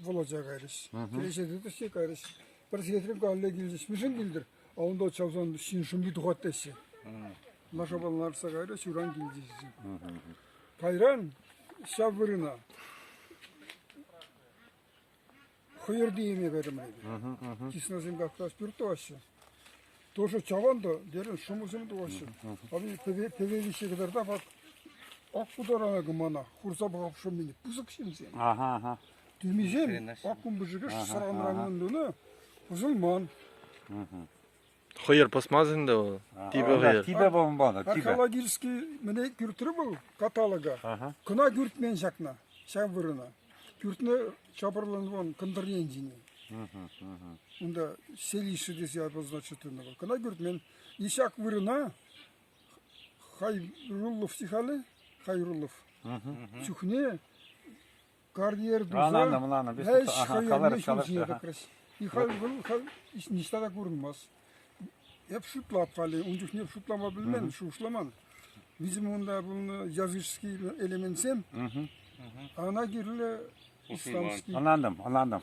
вӑлача кайрӗҫ. Кӗреҫе тытрӗҫ те кайрӗҫ. Пӗр сехетрен калле килчӗҫ. Мӗншӗн килтӗр? А унта чавсан ҫын шӑмми тухать теҫҫӗ. Лашапа ларса кайрӗҫ, ыран килчӗҫ. Кайран ҫав вырӑна хӑйӑр тиеме кайрӑмӑр эпир. Тиснасем как раз пӳрт тӑваҫҫӗ. Тоже чаван та, терӗн, шӑмӑсем тӑваҫҫӗ. А пӗве, пӗве виҫсе кӑтартап, ак, ак кутарана мана, хурса пӑхап шӑммине. Пысӑк ҫынсем. Ага, ага. Тӳмисем, ак кун пӗчӗкӗш сӑранран тунӑ, пӑсӑлман. Хӑйӑр пӑсмасть ӗнтӗ вӑл. Типӗ хӑйӑр. Типӗ пулман, типӗ. Археологический мӗне кӳртрӗ вӑл каталога. Кӑна кӳртмен ҫакна, ҫав вырӑна. Кӳртнӗ чапӑрлӑн вон кӑнтӑр енчине. Унта селище тесе обозначить тунӑ вӑл. Кӑна кӳртмен. И ҫак вырӑна Хайруллов халӗ, Хайруллов чухне карьер туса Ӑнланнӑ, ӑнланнӑ. ӗҫ хӑйне ҫул ҫине тӑкрӗҫ. И халь вӑл халь ниҫта та курӑнмасть. Эп шутлап халӗ, ун чухне шутлама пӗлмен, шухӑшламан. Видимо, унта пулнӑ языческий элементсем, ана кирлӗ исламский. Ӑнлантӑм, ӑнлантӑм.